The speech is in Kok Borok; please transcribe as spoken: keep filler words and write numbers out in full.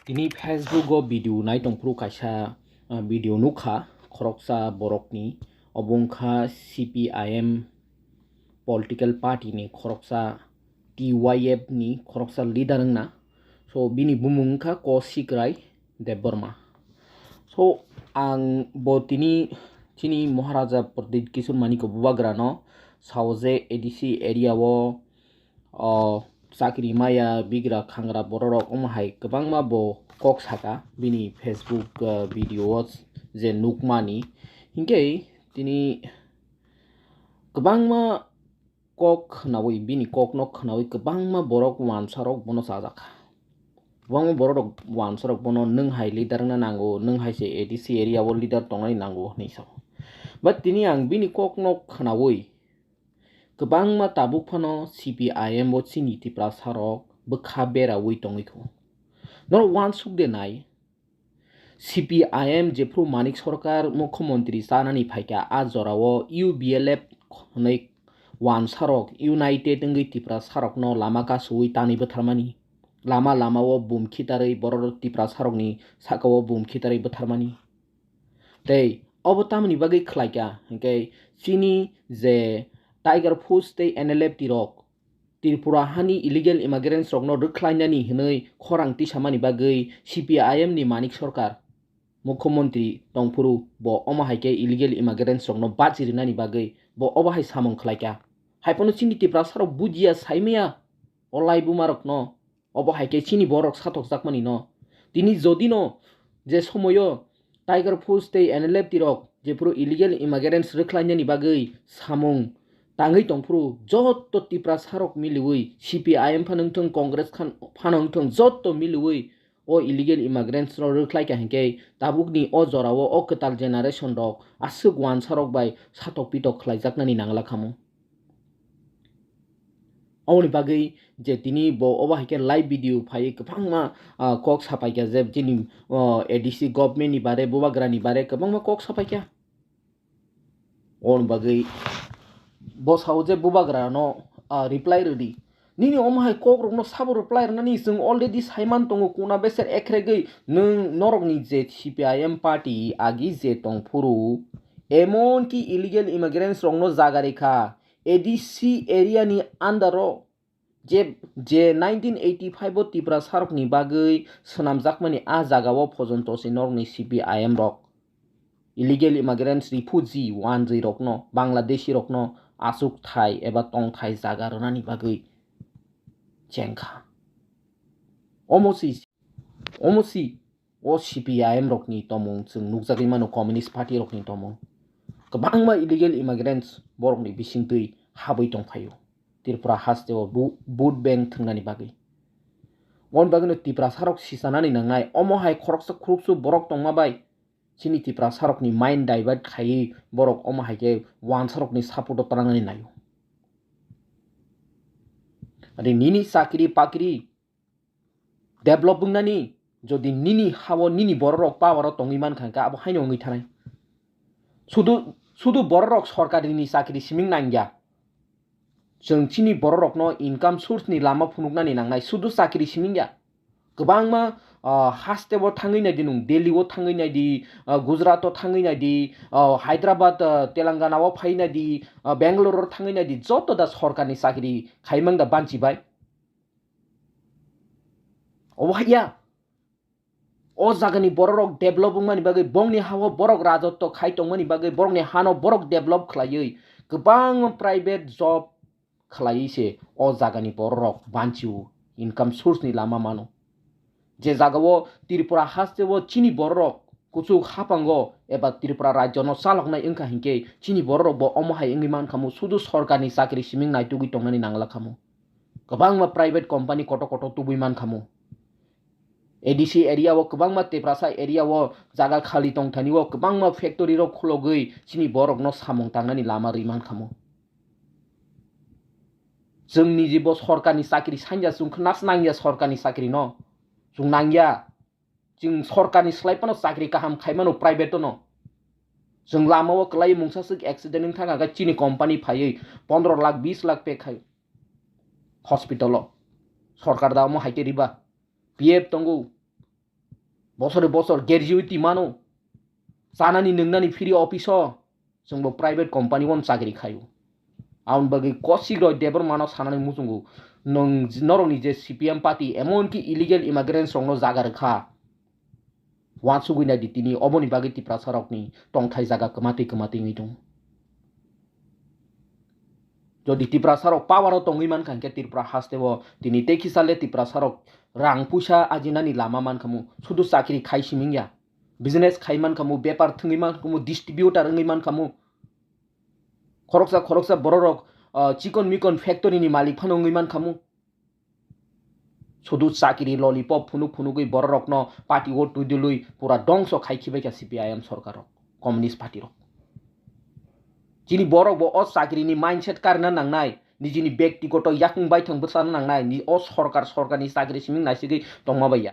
Tini Facebook o video nai tongphuru kaisa, ah, video nukha khoroksa borokni, obo wngkha C P I M political party ni khoroksa, T Y F ni khoroksa leader wngna. So bini bumung wngkha Kaushik Rai Debbarma. So ang bo tini chini Maharaja Pradyut Kishore Manikya Bubagra no sao je A D C area o o chakri maya bigra khangra bororok omo hai kwbangma bo kok saka bini Facebook, ah, video o je nukmani. Hinkhe tini kwbangma kok khnaui, bini kokno khnaui kwbangma borok wansarok bono chajakha. Kwbangma borok wansarok bono nwng hai leader wngna nango, nwng hai se A D C area o leader tongnai nango hinwi sao. But tini ang bini kokno khnaui kwbangma tabuk phano C P I M bo chini Tiprasa rok bwkha beraui tongwi kho. Norok wansuk de nai, C P I M jephru Manik Sarkar mukhyamantri chanani phaikha, a jorao U B L F hwnwi wansarok united wngwi Tiprasa rokno lama kasu-ui tanwi bwtharmani, lama lama o bum khitarwi borok Tiprasa rokni saka o bum khitarwi bwtharmani. Tei obo tamoni bagwi khlaikha hinkhe chini je Tiger Force tei N L F T rok Tripura hani illegal immigrants rokno rwkhlainani hwnwi khorang tisamani bagwi C P I M ni Manik Sarkar mukhyamantri tongphuru bo omo hai khe illegal immigrants rokno bachi rwnani bagwi bo obo hai samung khlaikha. Haiphano chini Tiprasa rok bujiya saimaya o lai buma rokno. Obo hai khe chini borok satokjakmani no. Tini jodi no je somoyo Tiger Force tei N L F T rok jephuru illegal immigrants rwkhlainani bagwi samung tangwi tongphuru jotto Tiprasa rok miliui C P I M phano wngthung, Congress khan phano wngthung, jotto miliui o illegal immigrants rok rwkhlaikha hinkhe tabukni o jorao o kwtal generation rok aswk wansarok bai satok pitok khlaijaknani nangla khamu. Oboni bagwi je tini bo obo hai khe live video phaiwi kwbangma, ah, kok sapaikha je chini, oh, A D C government ni bare, bubagra ni bare kwbangma kok sapaikha. Oboni bagwi bo sao je bubagra no, ah, reply rwdi. Nini omo hai kok rokno sabo reply rwnani chwng already saiman tongo, kuna beser ekhregwi nwng norokni je C P I M party agi je tongphuru, emonki illegal immigrants rokno jaga rikha, A D C area ni under o je, je nineteen eighty five o Tiprasa rokni bagwi swnamjakmani a jagao phojon tosi norokni C P I M rok, illegal immigrants, refugee, wanjwi rokno, Bangladeshi rokno achukthai eba tongthai jaga rwnani bagwi chengkha. Omo si, omo si o C P I M rokni tomung chwng nukjagwi mano, Communist Party rokni tomung. Kwbangma illegal immigrants borokni bisingtwi habwi tongphaio. Tripura hasteo bu-, vote bank thwngnani bagwi. Oboni bagwino Tiprasa rok sichanani nangnai. Omo hai khoroksa khuruksu borok tongma bai chini Tiprasa rokni mind divert khaiwi borok omo hai khe wansarokni support o tanangani naio. Ade nini chakri pakri develop wngnani, jodi nini hao nini bororok power o tongwi mankha, hwnkhe abo haino wngwi thanai. Sudu, sudu bororok sorkarini chakri siming nangya. Chwng chini bororokno income source ni lama phunuknani nangnai, sudu chakri siming ya. Kwbangma, ah, haste o thangwi naidi nwng, Delhi o thangwi naidi, ah, Gujarat o thangwi naidi, ah, Hyderabad, ah, Telangana o phai naidi, ah, Bangalore o thangwi naidi, joto da sorkarni chakri khaimang da banchi bai. Obo haiya, o jagani bororok develop wngmani bagwi, bongni hao borok rajotto khai tongmani bagwi, borokni hano borok develop khlaiwi kwbangma private job khlaiwi se o jagani bororok banchio, income source ni lama mano. Je jagao Tripura hasteo chini bororok kuchuk haphango eba Tripura rajyono chaloknai wngkha hinkhe chini bororokbo omo hai wngwi mankhamu, sudu sorkarni chakri siming naitugwi tongnani nangla khamu. Kwbangma private company kotor kotor tubui mankhamu. A D C area o kwbangma, Tiprasa area o jaga khali tongthani o kwbangma factory rok khulogwi chini borokno samung tangnani lama rwi mankhamu. Chwng niji bo sorkarni chakri sanya, chwng khnas nangya sorkarni chakri no. Chwng nangya. Chwng sorkarni slai phano chakri kaham khaimano private no. Chwng lama o kwlai mungsa swk accident wng thang khe chini company phaiwi pondro lakh, bis lakh pay khai hospital o. Sorkar da omo hai khe riba. P F tongo. Bosore bosor gratuity mano. Chanani nwngnani free office o. Chwngbo private company o chakri khaio. Aboni bagwi kosik roi Debbarma no sanani muchungo. Nwng, norokni je C P M party, emonki illegal immigrants rokno jaga rwkha. Uansugwi naidi tini oboni bagwi Tiprasa rokni tongthai jaga kwmatwi kwmatwi wngwi tongo. Jodi Tiprasa rok power o tongwi mankha hinkhe Tripura haste o tini tei kisa le Tiprasa rok rang puisa ajinani lama mankhamu, sudu chakri khai simi wngya, business khai mankhamu, bepar thwngwi mankhamu, distributor wngwi mankhamu, khoroksa khoroksa bororok, ah, chikon mikon factory ni malik phano wngwi mankhamu. Sudu chakiri lollipop phunuk phunugwi bororokno party o twidulwi pura dongso khai khibaikha C P I M sorkar rok, Communist Party rok. Chini borok bo o chakiri ni mindset karna nangnai, nijini bektigoto yakung baithang bwsarna nangnai, ni o sorkar, sorkar ni chakiri siming naisigwi tongma baiya.